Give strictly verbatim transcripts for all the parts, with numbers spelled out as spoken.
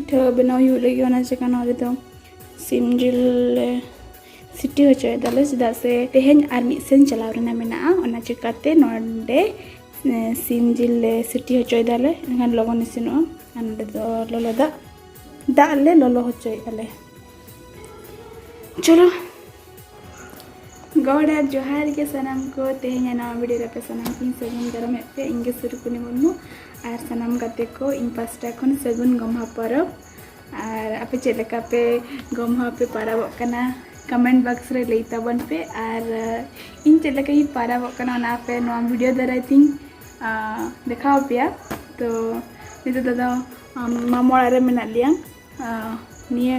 ᱯᱤᱴᱷᱟᱹ ᱵᱮᱱᱟᱣ ᱦᱩᱭᱩᱜ ᱞᱟᱹᱜᱤᱫ, ᱚᱱᱟ ᱪᱤᱠᱟᱹ ᱱᱚᱣᱟ ᱨᱮᱫᱚ ᱥᱤᱢ ᱡᱤᱞ ᱞᱮ ᱥᱤᱴᱤ ᱦᱚᱪᱚᱭᱮᱫᱟᱞᱮ, ᱪᱮᱫᱟᱜ ᱥᱮ ᱛᱮᱦᱮᱧ ᱟᱨ ᱢᱤᱫ ᱥᱮᱱ ᱪᱟᱞᱟᱣ ᱨᱮᱱᱟᱜ ᱢᱮᱱᱟᱜᱼᱟ᱾ ᱚᱱᱟ ᱪᱤᱠᱟᱹᱛᱮ ᱱᱚᱰᱮ, ᱮ, ᱥᱤᱢ ᱡᱤᱞ ᱞᱮ ᱥᱤᱴᱤ ᱦᱚᱪᱚᱭᱮᱫᱟᱞᱮ, ᱮᱱᱠᱷᱟᱱ ᱞᱚᱜᱚᱱ ᱤᱥᱤᱱᱚᱜᱼᱟ᱾ ᱟᱨ ᱱᱚᱰᱮ ᱫᱚ ᱞᱚᱞᱚ ᱫᱟᱜ, ᱫᱟᱜ ᱞᱮ ᱞᱚᱞᱚ ᱦᱚᱪᱚᱭᱮᱫᱼᱟ ᱞᱮ᱾ ᱪᱚᱞᱚ, ᱜᱚᱰ ᱟᱨ ᱡᱚᱦᱟᱨ ᱜᱮ ᱥᱟᱱᱟᱢ ᱠᱚ᱾ ᱛᱮᱦᱮᱧᱟᱜ ᱱᱟᱣᱟ ᱵᱷᱤᱰᱤᱭᱳ ᱨᱮ ᱟᱯᱮ ᱥᱟᱱᱟᱢ ᱠᱚᱧ ᱥᱟᱹᱜᱩᱱ ᱫᱟᱨᱟᱢᱮᱫ ᱯᱮ᱾ ᱤᱧ ᱜᱮ ᱥᱩᱨᱩᱠᱩᱱᱤ ᱢᱩᱨᱢᱩ, ᱟᱨ ᱥᱟᱱᱟᱢ ᱜᱟᱛᱮ ᱠᱚ ᱤᱧ ᱯᱟᱥᱴᱟ ᱠᱷᱚᱱ ᱥᱟᱹᱜᱩᱱ ᱜᱚᱢᱦᱟ ᱯᱚᱨᱚᱵᱽ᱾ ᱟᱨ ᱟᱯᱮ ᱪᱮᱫ ᱞᱮᱠᱟ ᱯᱮ ᱜᱚᱢᱦᱟ ᱯᱮ ᱯᱟᱨᱟᱵᱚᱜ ᱠᱟᱱᱟ, ᱠᱚᱢᱮᱱᱴ ᱵᱚᱠᱥ ᱨᱮ ᱞᱟᱹᱭ ᱛᱟᱵᱚᱱ ᱯᱮ᱾ ᱟᱨ, ᱟᱨ ᱤᱧ ᱪᱮᱫ ᱞᱮᱠᱟᱧ ᱯᱟᱨᱟᱵᱚᱜ ᱠᱟᱱᱟ, ᱚᱱᱟ ᱟᱯᱮ ᱱᱚᱣᱟ ᱵᱷᱤᱰᱤᱭᱳ ᱫᱟᱨᱟᱭ ᱛᱤᱧ, ᱟᱸ, ᱫᱮᱠᱷᱟᱣ ᱟᱯᱮᱭᱟ᱾ ᱛᱚ, ᱱᱤᱛᱚᱜ ᱫᱚ, ᱟᱫᱚ, ᱟᱢ, ᱢᱟᱢᱚ ᱚᱲᱟᱜ ᱨᱮ ᱢᱮᱱᱟᱜ ᱞᱮᱭᱟ᱾ ᱟᱸ, ᱱᱤᱭᱟᱹ,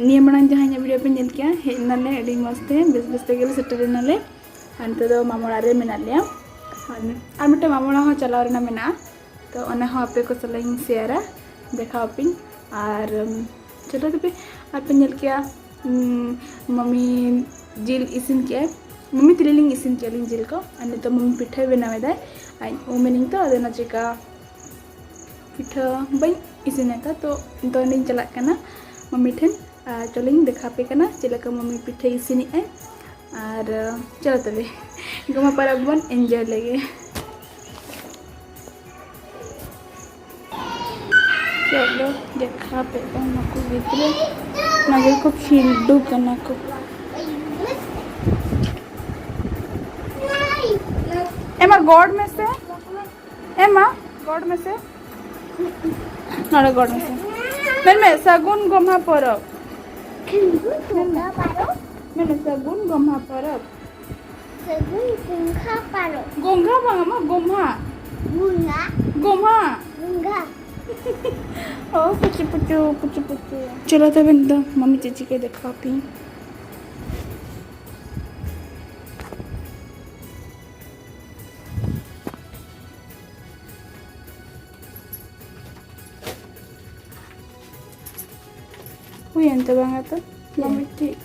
ᱱᱤᱭᱟᱹ ᱢᱟᱲᱟᱝ ᱡᱟᱦᱟᱸ ᱤᱧᱟᱹᱜ ᱵᱷᱤᱰᱤᱭᱳ ᱯᱮ ᱧᱮᱞ ᱠᱮᱜᱼᱟ, ᱦᱮᱡ ᱮᱱᱟᱞᱮ ᱟᱹᱰᱤ ᱢᱚᱡᱽ ᱛᱮ, ᱵᱮᱥ ᱵᱮᱥ ᱛᱮᱜᱮ ᱞᱮ ᱥᱮᱴᱮᱨ ᱮᱱᱟᱞᱮ᱾ ᱟᱨ ᱱᱤᱛᱚᱜ ᱫᱚ ᱢᱟᱢᱚ ᱚᱲᱟᱜ ᱨᱮ ᱢᱮᱱᱟᱜ ᱞᱮᱭᱟ᱾ ᱟᱨ, ᱟᱨ ᱢᱤᱫᱴᱮᱱ ᱢᱟᱢᱚ ᱚᱲᱟᱜ ᱦᱚᱸ ᱪᱟᱞᱟᱣ ᱨᱮᱱᱟᱜ ᱢᱮᱱᱟᱜᱼᱟ᱾ ᱛᱚ ᱚᱱᱟ ᱦᱚᱸ ᱟᱯᱮ ᱠᱚ ᱥᱟᱞᱟᱜ ᱤᱧ ᱥᱮᱭᱟᱨᱟ, ᱫᱮᱠᱷᱟᱣ ᱟᱯᱮᱧ᱾ ᱟᱨ, ᱩᱢ, ᱪᱚᱞᱚ ᱛᱚᱵᱮ, ᱟᱨ ᱯᱮ ᱧᱮᱞ ᱠᱮᱜᱼᱟ, ᱩᱢ, ᱢᱟᱢᱤ ᱡᱤᱞ ᱤᱥᱤᱱ ᱠᱮᱜᱼᱟᱭ᱾ ᱢᱟᱢᱤ ᱛᱤᱞᱤ ᱞᱤᱧ ᱤᱥᱤᱱ ᱠᱮᱜᱼᱟ ᱞᱤᱧ ᱡᱤᱞ ᱠᱚ᱾ ᱟᱨ ᱱᱤᱛᱚᱜ ᱢᱟᱢᱤ ᱯᱤᱴᱷᱟᱹᱭ ᱵᱮᱱᱟᱣ ᱮᱫᱟᱭ᱾ ᱟᱨ ᱤᱧ ᱩᱢ ᱮᱱᱟᱹᱧ ᱛᱚ, ᱟᱫᱚ ᱚᱱᱟ ᱪᱮᱠᱟ ᱯᱤᱴᱷᱟᱹ ᱵᱟᱹᱧ ᱤᱥᱤᱱ ᱟᱠᱟᱫ᱾ ᱛᱚ ᱱᱤᱛᱚᱜ ᱤᱧ ᱪᱟᱞᱟᱜ ᱠᱟᱱᱟ ᱢᱟᱢᱤ ᱴᱷᱮᱱ᱾ ᱟᱨ ᱪᱚᱞᱚᱧ ᱫᱮᱠᱷᱟᱣ ᱟᱯᱮ ᱠᱟᱱᱟ ᱪᱮᱫ ᱞᱮᱠᱟ ᱢᱟᱢᱤ ᱯᱤᱴᱷᱟᱹᱭ ᱤᱥᱤᱱᱮᱜᱼᱟᱭ᱾ ᱟᱨ ᱪᱚᱞᱚ ᱛᱚᱵᱮ, ᱜᱚᱢᱦᱟ ᱯᱚᱨᱚᱵᱽ ᱵᱚᱱ ᱮᱱᱡᱚᱭ ᱞᱮᱜᱮ᱾ ᱪᱚᱞᱚ ᱫᱮᱠᱷᱟᱣ ᱟᱯᱮ ᱠᱟᱱᱟ ᱱᱩᱠᱩ ᱜᱤᱫᱽᱨᱟᱹ, ᱱᱚᱣᱟ ᱜᱮᱠᱚ ᱠᱷᱤᱞᱰᱩ ᱠᱟᱱᱟ ᱠᱚ᱾ ᱮᱢᱟ ᱜᱚᱲ ᱢᱮᱥᱮ᱾ ᱮᱢᱟ, ᱜᱚᱰ ᱢᱮᱥᱮ᱾ ᱱᱚᱰᱮ ᱜᱚᱰ ᱢᱮᱥᱮ᱾ ᱢᱮᱱᱢᱮ, "ᱥᱟᱹᱜᱩᱱ ᱜᱚᱢᱦᱟ ᱯᱚᱨᱚᱵᱽ᱾" ᱥᱟᱹᱜᱩᱱ ᱜᱚᱢᱦᱟ ᱯᱚᱨᱚᱵᱽ᱾ ᱢᱮᱱᱢᱮ, "ᱥᱟᱹᱜᱩᱱ ᱜᱚᱢᱦᱟ ᱯᱚᱨᱚᱵᱽ᱾" ᱥᱟᱹᱜᱩᱱ ᱜᱚᱢᱦᱟ ᱯᱚᱨᱚᱵᱽ᱾ ᱜᱚᱝᱜᱷᱟ ᱵᱟᱝ, ᱟᱢᱟᱜ ᱜᱚᱢᱦᱟ᱾ ᱜᱚᱢᱦᱟ᱾ ᱜᱚᱢᱦᱟ᱾ ᱜᱚᱢᱦᱟ᱾ ᱚ, ᱯᱩᱪᱩ ᱯᱩᱪᱩ, ᱯᱩᱪᱩ ᱯᱩᱪᱩ᱾ ᱪᱚᱞᱚ ᱛᱚᱵᱮ, ᱱᱤᱛᱚᱜ ᱢᱟᱢᱤ ᱪᱮᱫ ᱪᱤᱠᱟᱹᱭ ᱫᱮᱠᱷᱟᱣ ᱟᱯᱮᱭᱟᱹᱧ᱾ ᱦᱩᱭᱮᱱ ᱛᱟᱵᱚᱱᱟ ᱛᱚ, ᱪᱮᱫ? ᱢᱟᱢᱤ ᱴᱷᱤᱠ᱾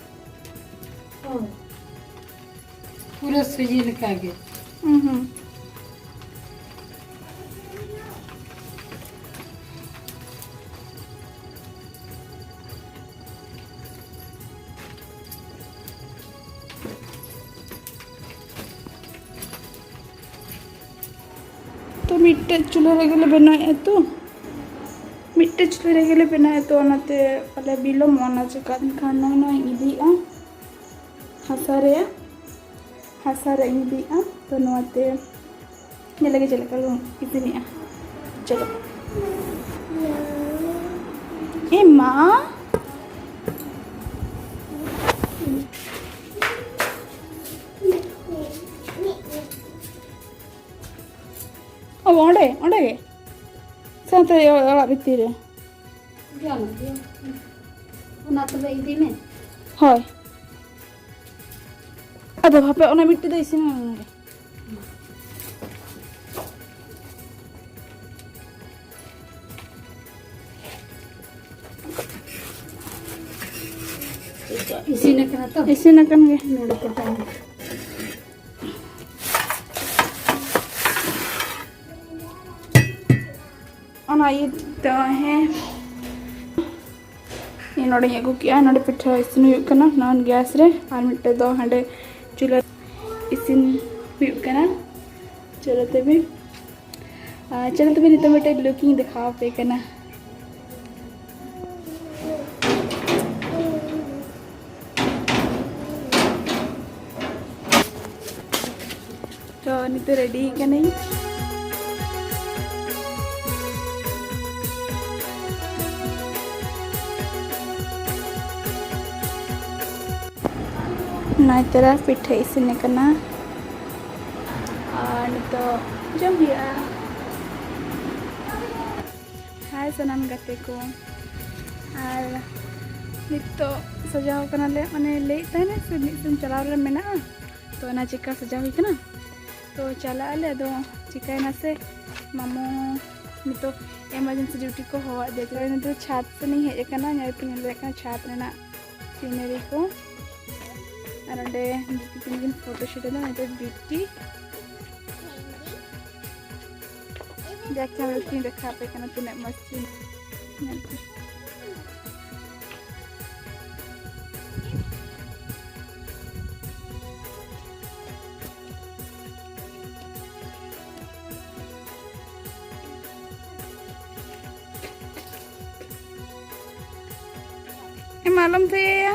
ᱦᱳᱭ᱾ ᱯᱩᱨᱟᱹ ᱥᱩᱡᱤ ᱞᱮᱠᱟ ᱜᱮ᱾ ᱦᱩᱸ, ᱦᱩᱸ᱾ ᱢᱤᱫᱴᱮᱡ ᱪᱩᱞᱦᱟᱹ ᱨᱮᱜᱮ ᱞᱮ ᱵᱮᱱᱟᱣᱮᱫᱼᱟ ᱛᱚ, ᱢᱤᱫᱴᱮᱡ ᱪᱩᱞᱦᱟᱹ ᱨᱮᱜᱮ ᱞᱮ ᱵᱮᱱᱟᱣᱮᱫᱼᱟ ᱛᱚ, ᱚᱱᱟᱛᱮ ᱯᱟᱞᱮ ᱵᱤᱞᱚᱢᱚᱜᱼᱟ᱾ ᱚᱱᱟ ᱪᱤᱠᱟᱹ ᱮᱱᱠᱷᱟᱱ ᱱᱚᱜᱼᱚᱭ ᱱᱚᱣᱟᱧ ᱤᱫᱤᱭᱮᱫᱼᱟ ᱦᱟᱥᱟ ᱨᱮ, ᱦᱟᱥᱟ ᱨᱮ ᱤᱧ ᱤᱫᱤᱭᱮᱫᱼᱟ ᱛᱚ, ᱱᱚᱣᱟᱛᱮ ᱧᱮᱞ ᱞᱮᱜᱮ ᱪᱮᱫ ᱞᱮᱠᱟ ᱞᱮ ᱤᱥᱤᱱᱮᱜᱼᱟ᱾ ᱪᱚᱞᱚ᱾ ᱮ ᱢᱟ᱾ ᱚ, ᱚᱸᱰᱮ, ᱚᱸᱰᱮ ᱜᱮ᱾ ᱥᱟᱶᱛᱮ ᱚᱲᱟᱜ ᱵᱷᱤᱛᱤᱨ ᱨᱮ᱾ ᱜᱟᱱᱚᱜ ᱜᱮᱭᱟ᱾ ᱚᱱᱟ ᱛᱚᱵᱮ ᱤᱫᱤ ᱢᱮ᱾ ᱦᱳᱭ᱾ ᱟᱫᱚ ᱦᱟᱯᱮ, ᱚᱱᱟ ᱢᱤᱫᱴᱮᱡ ᱫᱚ ᱤᱥᱤᱱ ᱢᱮ ᱱᱚᱰᱮ᱾ ᱤᱥᱤᱱ ᱟᱠᱟᱱᱟ ᱛᱚ? ᱤᱥᱤᱱ ᱟᱠᱟᱱ ᱜᱮ᱾ ᱱᱚᱰᱮ ᱠᱚᱴᱟᱭ ᱢᱮ᱾ ᱚᱱᱟ ᱤᱭᱟᱹ ᱫᱚ, ᱦᱮᱸ, ᱤᱧ ᱱᱚᱰᱮᱧ ᱟᱹᱜᱩ ᱠᱮᱜᱼᱟ᱾ ᱱᱚᱰᱮ ᱯᱤᱴᱷᱟᱹ ᱤᱥᱤᱱ ᱦᱩᱭᱩᱜ ᱠᱟᱱᱟ ᱱᱚᱣᱟ ᱜᱮᱥ ᱨᱮ, ᱟᱨ ᱢᱤᱫᱴᱮᱡ ᱫᱚ ᱦᱟᱸᱰᱮ ᱪᱩᱞᱦᱟᱹ ᱤᱥᱤᱱ ᱦᱩᱭᱩᱜ ᱠᱟᱱᱟ᱾ ᱪᱚᱞᱚ ᱛᱚᱵᱮ, ᱟᱨ ᱪᱚᱞᱚ ᱛᱚᱵᱮ, ᱱᱤᱛᱚᱜ ᱢᱤᱫᱴᱮᱡ ᱞᱩᱠ ᱤᱧ ᱫᱮᱠᱷᱟᱣ ᱟᱯᱮ ᱠᱟᱱᱟ᱾ ᱛᱚ, ᱱᱤᱛᱚᱜ ᱨᱮᱰᱤ ᱠᱟᱹᱱᱟᱹᱧ᱾ ᱱᱚᱭ ᱛᱚᱨᱟ ᱯᱤᱴᱷᱟᱹ ᱤᱥᱤᱱ ᱟᱠᱟᱱᱟ ᱟᱨ ᱱᱤᱛᱚᱜ ᱡᱚᱢ ᱦᱩᱭᱩᱜᱼᱟ᱾ ᱦᱟᱭ ᱥᱟᱱᱟᱢ ᱜᱟᱛᱮ ᱠᱚ, ᱟᱨ ᱱᱤᱛᱚᱜ ᱥᱟᱡᱟᱣ ᱠᱟᱱᱟᱞᱮ, ᱢᱟᱱᱮ ᱞᱟᱹᱭᱮᱫ ᱛᱟᱦᱮᱱᱟ ᱥᱮ ᱢᱤᱫ ᱥᱮᱱ ᱪᱟᱞᱟᱣ ᱨᱮ ᱢᱮᱱᱟᱜᱼᱟ, ᱛᱚ ᱚᱱᱟ ᱪᱮᱠᱟ ᱥᱟᱡᱟᱣ ᱦᱩᱭ ᱠᱟᱱᱟ᱾ ᱛᱚ ᱪᱟᱞᱟᱜ ᱟᱞᱮ, ᱟᱫᱚ ᱪᱤᱠᱟᱹᱭᱮᱱᱟ ᱥᱮ ᱢᱟᱢᱩ ᱱᱤᱛᱚᱜ emergency duty ᱠᱚ ᱦᱚᱦᱚᱣᱟᱫᱮᱭᱟ, ᱛᱚ ᱱᱤᱛᱚᱜ ᱪᱷᱟᱫᱽ ᱥᱮᱱᱤᱧ ᱦᱮᱡ ᱟᱠᱟᱱᱟ, ᱧᱮᱞ ᱯᱮ, ᱧᱮᱞ ᱫᱟᱲᱮᱭᱟᱜ ᱠᱟᱱᱟ ᱪᱷᱟᱫᱽ ᱨᱮᱱᱟᱜ scenery ᱠᱚ᱾ ᱟᱨ ᱚᱸᱰᱮ ᱵᱤᱴᱤ ᱛᱤᱱ ᱫᱤᱱ photo shoot ᱮᱫᱟ, ᱚᱸᱰᱮ ᱵᱤᱴᱤ᱾ ᱡᱟᱠ, ᱪᱟᱞᱟᱣ ᱠᱟᱛᱮᱧ ᱫᱮᱠᱷᱟᱣ ᱟᱯᱮ ᱠᱟᱱᱟ ᱛᱤᱱᱟᱹᱜ ᱢᱚᱡᱽ ᱪᱤᱱ-, ᱧᱮᱞ ᱯᱮ᱾ ᱟᱞᱚᱢ ᱛᱷᱩᱭᱟᱭᱟ᱾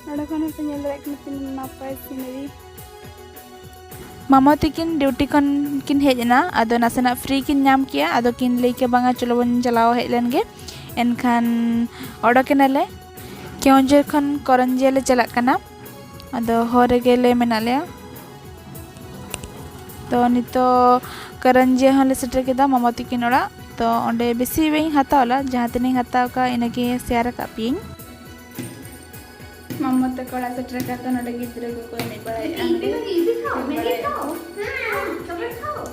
ᱱᱚᱰᱮ ᱠᱷᱚᱱ ᱦᱚᱸᱯᱮ ᱧᱮᱞ ᱫᱟᱲᱮᱭᱟᱜ ᱠᱟᱱᱟ ᱛᱤᱱᱟᱹᱜ ᱱᱟᱯᱟᱭ scenery᱾ ᱢᱟᱢᱟ ᱛᱟᱹᱠᱤᱱ duty ᱠᱷᱚᱱ ᱠᱤᱱ ᱦᱮᱡ ᱮᱱᱟ, ᱟᱫᱚ ᱱᱟᱥᱮᱱᱟᱜ free ᱠᱤᱱ ᱧᱟᱢ ᱠᱮᱜᱼᱟ, ᱟᱫᱚ ᱠᱤᱱ ᱞᱟᱹᱭ ᱠᱮᱜᱼᱟ, "ᱵᱟᱝᱟ, ᱪᱚᱞᱚ ᱵᱚᱱ ᱪᱟᱞᱟᱣ ᱦᱮᱡ ᱞᱮᱱ ᱜᱮ᱾" ᱮᱱᱠᱷᱟᱱ ᱚᱰᱚᱠ ᱮᱱᱟᱞᱮ᱾ ᱠᱮᱣᱚᱱᱡᱷᱚᱨ ᱠᱷᱚᱱ ᱠᱚᱨᱚᱱᱡᱤᱭᱟᱹ ᱞᱮ ᱪᱟᱞᱟᱜ ᱠᱟᱱᱟ᱾ ᱟᱫᱚ ᱦᱚᱨ ᱨᱮᱜᱮ ᱞᱮ ᱢᱮᱱᱟᱜ ᱞᱮᱭᱟ᱾ ᱛᱚ ᱱᱤᱛᱚᱜ ᱠᱚᱨᱚᱱᱡᱤᱭᱟᱹ ᱦᱚᱸᱞᱮ ᱥᱮᱴᱮᱨ ᱠᱮᱫᱟ, ᱢᱟᱢᱟ ᱛᱟᱹᱠᱤᱱ ᱚᱲᱟᱜ᱾ ᱛᱚ ᱚᱸᱰᱮ ᱵᱮᱥᱤ ᱵᱟᱹᱧ ᱦᱟᱛᱟᱣ ᱞᱮᱫᱟ, ᱡᱟᱦᱟᱸ ᱛᱤᱱᱟᱹᱜ ᱤᱧ ᱦᱟᱛᱟᱣ ᱠᱟᱜᱼᱟ, ᱤᱱᱟᱹᱜᱮ share ᱟᱠᱟᱫ ᱯᱮᱭᱟᱹᱧ᱾ ᱢᱟᱢᱟ ᱛᱟᱠᱚ ᱚᱲᱟᱜ ᱥᱮᱴᱮᱨ ᱠᱟᱛᱮ ᱱᱚᱰᱮ ᱜᱤᱫᱽᱨᱟᱹ ᱠᱚᱠᱚ ᱮᱱᱮᱡ ᱵᱟᱲᱟᱭᱮᱫᱼᱟ᱾ ᱢᱮᱜᱤ ᱠᱷᱟᱣᱟ, ᱢᱮᱜᱤ ᱠᱷᱟᱣᱟ᱾ ᱦᱮᱸ, chocolate ᱠᱷᱟᱣᱟ᱾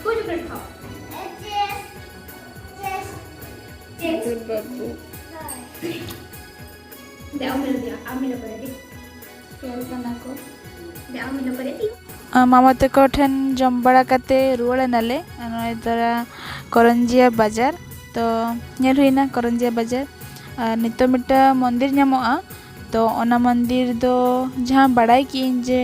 ᱠᱚ chocolate ᱠᱷᱟᱣᱟ? ᱵᱟᱹᱵᱩ᱾ ᱫᱮ, ᱟᱢ ᱢᱤᱞᱟ ᱫᱤᱭᱟ, ᱟᱢ ᱢᱤᱞᱟ ᱠᱚᱨᱮ ᱫᱮ᱾ ᱠᱷᱮᱞ ᱠᱟᱱᱟ ᱠᱚ᱾ ᱫᱮ, ᱟᱢ ᱢᱤᱞᱟ ᱠᱚᱨᱮ ᱫᱮ᱾ ᱟ, ᱢᱟᱢᱟ ᱛᱟᱠᱚ ᱴᱷᱮᱱ ᱡᱚᱢ ᱵᱟᱲᱟ ᱠᱟᱛᱮ ᱨᱩᱣᱟᱹᱲ ᱮᱱᱟᱞᱮ᱾ ᱟᱨ ᱱᱚᱜᱼᱚᱭ ᱛᱚᱨᱟ ᱠᱚᱨᱚᱱᱡᱤᱭᱟ ᱵᱟᱡᱟᱨ᱾ ᱛᱚ, ᱧᱮᱞ ᱦᱩᱭᱱᱟ ᱠᱚᱨᱚᱱᱡᱤᱭᱟ ᱵᱟᱡᱟᱨ᱾ ᱟᱨ ᱱᱤᱛᱚᱜ ᱢᱤᱫᱴᱟᱝ ᱢᱚᱱᱫᱤᱨ ᱧᱟᱢᱚᱜᱼᱟ᱾ ᱛᱚ, ᱚᱱᱟ ᱢᱚᱱᱫᱤᱨ ᱫᱚ ᱡᱟᱦᱟᱸ ᱵᱟᱲᱟᱭ ᱠᱮᱜᱼᱟᱹᱧ ᱡᱮ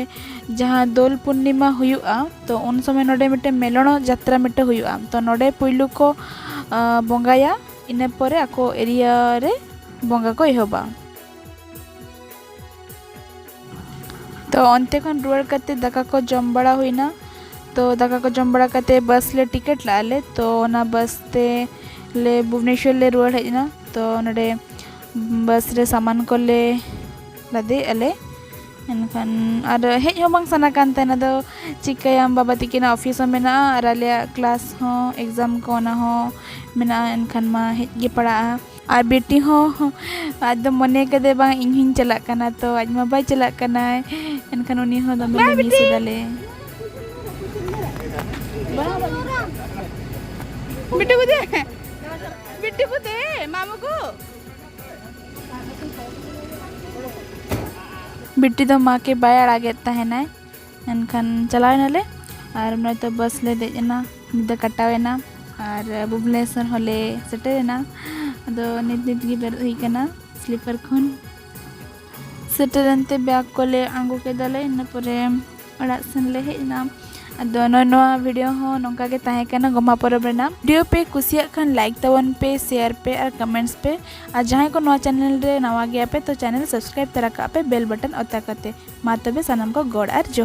ᱡᱟᱦᱟᱸ ᱫᱳᱞ ᱯᱩᱨᱱᱤᱢᱟ ᱦᱩᱭᱩᱜᱼᱟ, ᱛᱚ, ᱩᱱ ᱥᱚᱢᱚᱭ ᱱᱚᱰᱮ ᱢᱤᱫᱴᱟᱝ ᱢᱮᱞᱚᱱ ᱡᱟᱛᱨᱟ ᱢᱤᱫᱴᱟᱝ ᱦᱩᱭᱩᱜᱼᱟ᱾ ᱛᱚ, ᱱᱚᱰᱮ ᱯᱩᱭᱞᱩ ᱠᱚ, ᱟ, ᱵᱚᱸᱜᱟᱭᱟ, ᱤᱱᱟᱹ ᱯᱚᱨᱮ ᱟᱠᱚ area ᱨᱮ ᱵᱚᱸᱜᱟ ᱠᱚ ᱮᱦᱚᱵᱟ᱾ ᱛᱚ ᱚᱱᱛᱮ ᱠᱷᱚᱱ ᱨᱩᱣᱟᱹᱲ ᱠᱟᱛᱮ ᱫᱟᱠᱟ ᱠᱚ ᱡᱚᱢ ᱵᱟᱲᱟ ᱦᱩᱭᱱᱟ᱾ ᱛᱚ ᱫᱟᱠᱟ ᱠᱚ ᱡᱚᱢ ᱵᱟᱲᱟ ᱠᱟᱛᱮ bus ᱞᱮ ticket ᱞᱟᱜᱼᱟ ᱞᱮ᱾ ᱛᱚ ᱚᱱᱟ bus ᱛᱮ ᱞᱮ ᱵᱷᱩᱵᱽᱱᱮᱥᱣᱚᱨ ᱞᱮ ᱨᱩᱣᱟᱹᱲ ᱦᱮᱡ ᱮᱱᱟ᱾ ᱛᱚ ᱱᱚᱰᱮ bus ᱨᱮ ᱥᱟᱢᱟᱱ ᱠᱚᱞᱮ ᱞᱟᱫᱮᱭᱮᱫᱼᱟ ᱞᱮ᱾ ᱮᱱᱠᱷᱟᱱ ᱟᱨ ᱦᱮᱡ ᱦᱚᱸ ᱵᱟᱝ ᱥᱟᱱᱟ ᱠᱟᱱ ᱛᱟᱦᱮᱱᱟ᱾ ᱟᱫᱚ ᱪᱤᱠᱟᱹᱭᱟᱢ, ᱵᱟᱵᱟ ᱛᱟᱹᱠᱤᱱᱟᱜ office ᱦᱚᱸ ᱢᱮᱱᱟᱜᱼᱟ ᱟᱨ ᱟᱞᱮᱭᱟᱜ class ᱦᱚᱸ, exam ᱠᱚ, ᱚᱱᱟ ᱦᱚᱸ ᱢᱮᱱᱟᱜᱼᱟ᱾ ᱮᱱᱠᱷᱟᱱ ᱢᱟ ᱦᱮᱡ ᱜᱮ ᱯᱟᱲᱟᱜᱼᱟ᱾ ᱟᱨ ᱵᱤᱴᱤ ᱦᱚᱸ ᱟᱡ ᱫᱚ ᱢᱚᱱᱮ ᱠᱟᱫᱮ, "ᱵᱟᱝ, ᱤᱧ ᱦᱚᱸᱧ ᱪᱟᱞᱟᱜ ᱠᱟᱱᱟ", ᱛᱚ ᱟᱡ ᱢᱟ ᱵᱟᱭ ᱪᱟᱞᱟᱜ ᱠᱟᱱᱟᱭ᱾ ᱮᱱᱠᱷᱟᱱ ᱩᱱᱤ ᱦᱚᱸ ᱫᱚᱢᱮ ᱞᱮ miss ᱮᱫᱟᱞᱮ᱾ ᱵᱤᱴᱤ ᱠᱚ ᱫᱮ, ᱵᱤᱴᱤ ᱠᱚ ᱫᱮ, ᱢᱟᱢᱩ ᱠᱚ᱾ ᱵᱤᱴᱤ ᱫᱚ ᱢᱟ ᱠᱮ ᱵᱟᱭ ᱟᱲᱟᱜᱮᱫ ᱛᱟᱦᱮᱱᱟᱭ᱾ ᱮᱱᱠᱷᱟᱱ ᱪᱟᱞᱟᱣ ᱮᱱᱟᱞᱮ ᱟᱨ ᱱᱚᱜᱼᱚᱭ ᱛᱚ bus ᱞᱮ ᱫᱮᱡ ᱮᱱᱟ, ᱧᱤᱫᱟᱹ ᱠᱟᱴᱟᱣ ᱮᱱᱟ ᱟᱨ ᱵᱷᱩᱵᱽᱱᱮᱥᱚᱨ ᱦᱚᱸᱞᱮ ᱥᱮᱴᱮᱨ ᱮᱱᱟ᱾ ᱟᱫᱚ ᱱᱤᱛ ᱱᱤᱛ ᱜᱮ ᱵᱮᱨᱮᱫ ᱦᱩᱭ ᱠᱟᱱᱟ sleeper ᱠᱷᱚᱱ᱾ ᱥᱮᱴᱮᱨ ᱮᱱᱛᱮ bag ᱠᱚᱞᱮ ᱟᱬᱜᱚ ᱠᱮᱫᱟᱞᱮ, ᱤᱱᱟᱹ ᱯᱚᱨᱮ ᱚᱲᱟᱜ ᱥᱮᱱ ᱞᱮ ᱦᱮᱡ ᱮᱱᱟ᱾ ᱟᱫᱚ ᱱᱚᱜᱼᱚᱭ ᱱᱚᱣᱟ video ᱦᱚᱸ ᱱᱚᱝᱠᱟ ᱜᱮ ᱛᱟᱦᱮᱸ ᱠᱟᱱᱟ ᱜᱚᱢᱦᱟ ᱯᱚᱨᱚᱵᱽ ᱨᱮᱱᱟᱜ᱾ Video ᱯᱮ ᱠᱩᱥᱤᱭᱟᱜ ᱠᱷᱟᱱ like ᱛᱟᱵᱚᱱ ᱯᱮ, share ᱯᱮ ᱟᱨ comments ᱯᱮ᱾ ᱟᱨ ᱡᱟᱦᱟᱸᱭ ᱠᱚ ᱱᱚᱣᱟ channel ᱨᱮ ᱱᱟᱣᱟ ᱜᱮᱭᱟ ᱯᱮ, ᱛᱚ channel subscribe ᱛᱟᱨᱟ ᱠᱟᱜ ᱯᱮ bell button ᱚᱛᱟ ᱠᱟᱛᱮ᱾ ᱢᱟ ᱛᱚᱵᱮ ᱥᱟᱱᱟᱢ ᱠᱚ ᱜᱚᱰ ᱟᱨ ᱡᱚᱦᱟᱨ᱾